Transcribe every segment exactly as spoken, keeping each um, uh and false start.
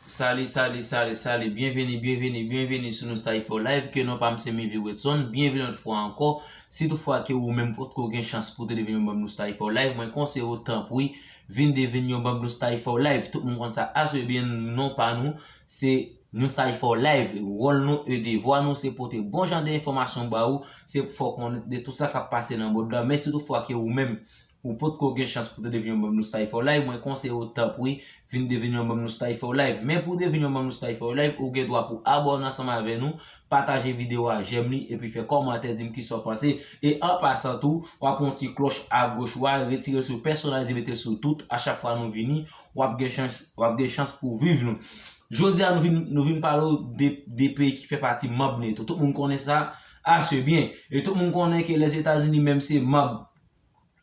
Salut, salut, salut, salut. Byenveni, byenveni, byenveni sou Nou Style for Life. Ke non pa m se Mivi Wetson. Byenveni yon lòt fwa ankò. Si toutfwa ke ou menm potko gen chans pou te devni yon manm Nou Style for Life, mwen konseye w tanpri, vin devni yon manm Nou Style for Life. Tout moun konn sa aswè byen, non pa nou, se Nou Style for Life. Wòl nou e devwa nou, se pote bon jan de enfòmasyon ba ou, se fè w konnen de tout sa k ap pase nan mond lan. Men si toutfwa ke ou menm, ou potko gen chans pou te devni yon manm Nou Style for Life, mwen konseye w tanpri, vin devni yon manm Nou Style for Life. Men pou devni yon manm Nou Style for Life, ou gen dwa pou abòne ansanm avè nou, pataje videyo a, jèm li, epi fè kòmantè, di m kisa w panse. E an pasan tou, w ap yon ti klòch agoch ou a, retire l sou pèsonalize, mete l sou tout. A chak fwa nou vini, w ap gen chans, w ap gen chans pou viv nou. Jodi a, nou vin, nou vin pale w de, de peyi ki fè pati manm neto. Tout moun konnen sa aswè byen. E tout moun konnen ke Lèzetazini menm se manm,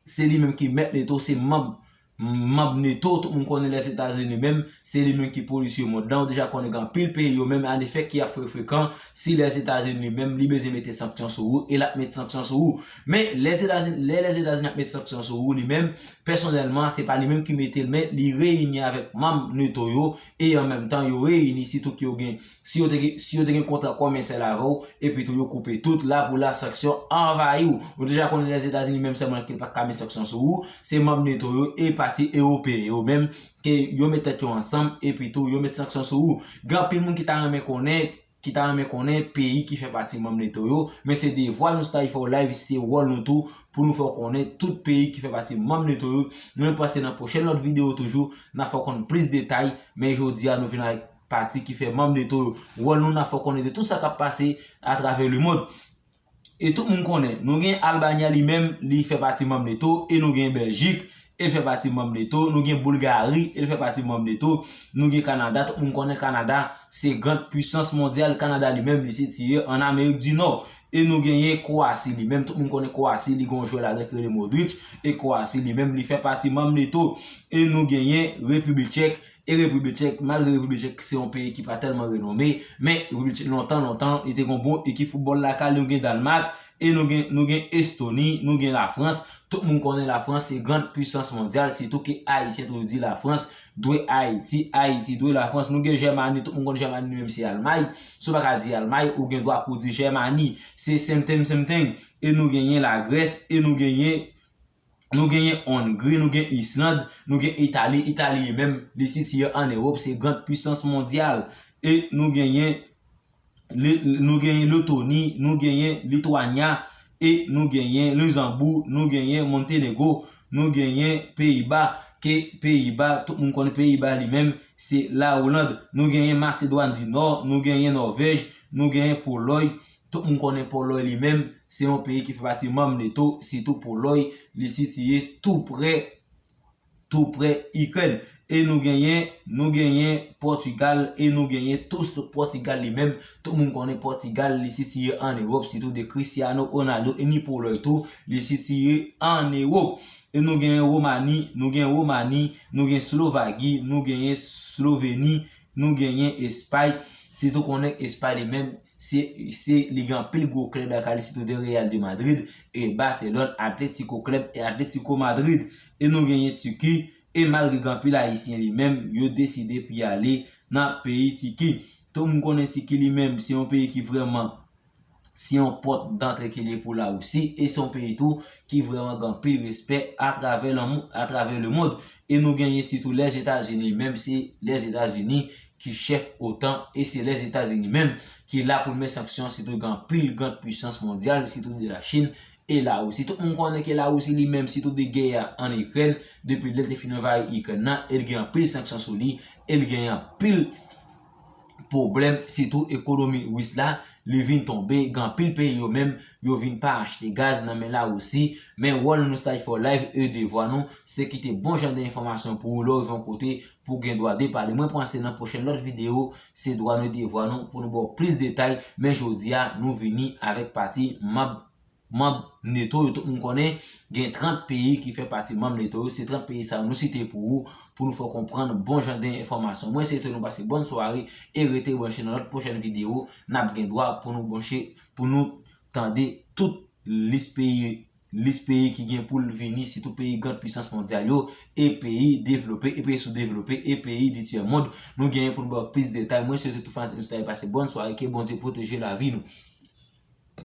se li menm ki mèt neto, se manm, manm neto. Tout moun konnen Lèzetazini menm, se li menm ki polis yo mond lan. Ou deja konnen gen anpil peyi yo menm, anefè, ki ap fre frekan. Si Lèzetazini li menm, li bezwen mete sanksyon sou ou, e l ap met sanksyon sou ou. Men Lèzetazini, lè Lèzetazini ap met sanksyon sou ou, li menm, pèsonèlman, se pa li menm ki mete l, men li reyini avèk manm neto yo, e an menm tan, yo reyini sitou ke yo gen, si yo te gen, si yo te gen kontra kòmèsyal avè w, epi tou yo koupe tout, la pou la sanksyon anvayi w. Ou deja konnen Lèzetazini menm sèlman ke l pa t ka met sanksyon sou ou, se manm neto yo e pati ewopeyen yo menm ke yo met tèt yo ansanm, epi tou yo met sanksyon sou ou. Gen anpil moun ki ta renmen konnen, ki ta renmen konnen peyi ki fè pati manm neto yo, men se devwa Nou Style for Life, se wòl nou tou pou nou fè w konnen tout peyi ki fè pati manm neto yo. Nou menm panse nan pwochèn lòt videyo toujou, n a fè w konn plis detay, men jodi a nou vin avèk pati ki fè manm neto yo. Wòl nou, n a fè w konnen de tout sa k ap pase atravè lemond. E tout moun konnen, nou gen Albanya li menm, li fè pati manm neto, e nou gen Bèljik, e l fè pati manm neto, nou gen Boulgari, e l fè pati manm neto, nou gen Kanada, tout moun konnen Kanada se grand pwisans mondyal, Kanada li menm, li sitiye ann Amerik di Nò. E nou genyen Kwowasi li menm, tout moun konnen Kwowasi, li gen yon jwè ladan ki rele Modric, e Kwowasi li menm, li fè pati manm neto. E nou genyen Repiblik Tchèk, e Repiblik Tchèk, malgre Repiblik Tchèk se yon peyi ki pa tèlman renome, men Repiblik Tchèk lontan, lontan, li te gen yon bon ekip foutbòl lakay, nou gen Dànmak, e nou gen, nou gen Estoni, nou gen Lafrans. Tout moun konnen Lafrans se grand pwisans mondyal, sitou ke Ayisyen toujou di Lafrans dwe Ayiti, Ayiti dwe Lafrans. Nou gen Jèmani, tout moun konn Jèmani li menm se Almay. Si w pa ka di Almay, ou gen dwa pou di Jèmani. Se same thing, same thing. E nou genyen Lagrès, e nou genyen, nou genyen Ongri, nou gen Island, nou gen Itali. Itali li menm, li sitiye ann Ewòp, se grand pwisans mondyal. E nou genyen, li, nou genyen Letoni, nou genyen Litwanya, e nou genyen Lizanbou, nou genyen Montenegro, nou genyen Peyiba, ke Peyiba, tout moun konnen Peyiba li menm, se Lawoland. Nou genyen Masedwàn di Nò, nou genyen Nòvèj, nou genyen Polòy. Tout moun konnen Polòy li menm, se yon peyi ki fè pati manm neto, sitou Polòy, li sitiye tou prè, tou prè Ikrèn. E nou genyen, nou genyen Pòtigal, e nou genyen tou, Pòtigal li menm. Tout moun konnen Pòtigal, li sitiye ann Ewòp, sitou de Cristiano Ronaldo, e ni Polòy tou, li sitiye ann Ewòp. E nou genyen Womani, nou gen Womani, nou gen Slovaki, nou genyen Sloveni, nou genyen Espay. Sitou konnen Espay li menm, se, se, li gen anpil gwo klèb lakay li, sitou de Real de Madrid, e Barcelone, Atletico Club, e Atletico Madrid. E nou genyen Tiki, e malgre gen anpil Ayisyen li menm, yo deside pou y ale nan peyi Tiki. Tout moun konnen Tiki li menm, se yon peyi ki vrèman, se yon pòt dantre ke li ye pou Lawousi, e se yon peyi tou ki vrèman gen anpil respè atravè lanmou, atravè lemond. E nou genyen sitou Lèzetazini, menm se Lèzetazini ki chèf otan, e se Lèzetazini menm ki la pou l met sanksyon, sitou gen anpil grand pwisans mondyal, sitou de Lachin e Lawousi. Tout moun konnen ke Lawousi li menm, sitou de gè a ann Ikrèn, depi lè l te fin anvayi Ikrèn nan, e l gen anpil sanksyon sou li, e l gen anpil pwoblèm, sitou ekonomi ris la, li vin tonbe, gen anpil peyi yo menm, yo vin pa achte gaz nan men Lawousi, men wòl Nou Style for Life e devwa nou, se kite bon jan de enfòmasyon pou ou lè w rive yon kote, pou w gen dwa de pale. Mwen panse nan pwochèn lòt videyo, se dwa nou e devwa nou pou nou ba w plis detay, men jodi a, nou vini avèk pati manm manm neto yo. Tout moun konnen gen trant peyi ki fè pati manm neto yo. Se trant peyi sa yo nou site pou ou, pou nou fè w konprann bon jan de enfòmasyon. Mwen swete nou pase bòn sware e rete branche nan lòt pwochèn videyo. N ap gen dwa pou nou branche, pou nou tande tout lis peyi lis peyi ki gen pou l vini, sitou peyi grand pwisans mondyal yo, e peyi devlope, e peyi soudevlope, e peyi di tyè mond. Nou genyen pou nou ba w plis detay. Mwen swete tout fanatik nou sou ta pase bòn sware, ke Bondye pwoteje lavi nou.